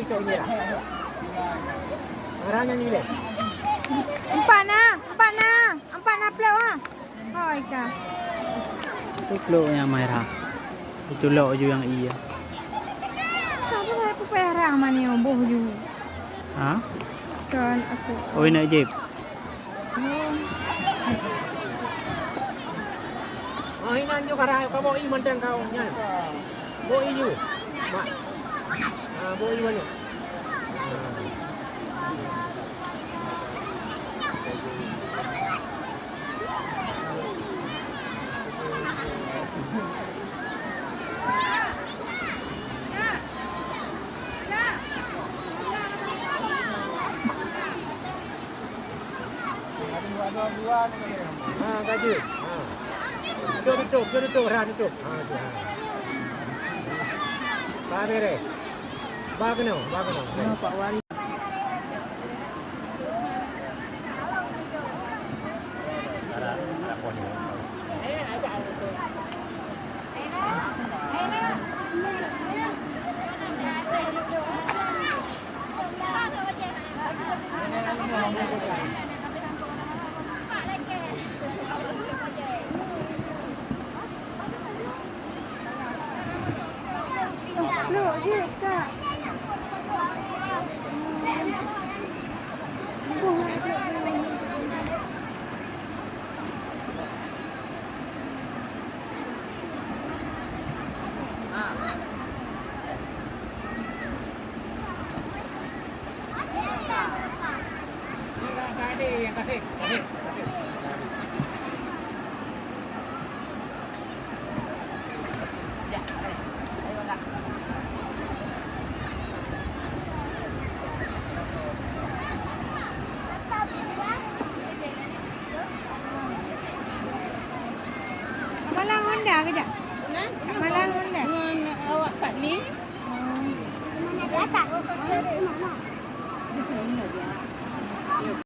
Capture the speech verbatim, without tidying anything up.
Empat na, empat na, empat na plôh ha. Hôi ka. Tu plôh nyang merah. Itu lok ju nyang iya. Siapa saya pepayah rang mani boh ju. Ha? Kan aku. Oh, nak jep. Oh, inan ju karang, ka bok i mantong kau nyan. Bok i ju. Mak. Ah, bok i banyak. Ha, ka jeuet. Ha. Tutup, tutup, tutup, tutup. Ha, tu, ha. Ba beres. Ba keunoe, ba keunoe. Malang Honda kejap. Malang Honda. Ngon awak Pak Ni. Oh.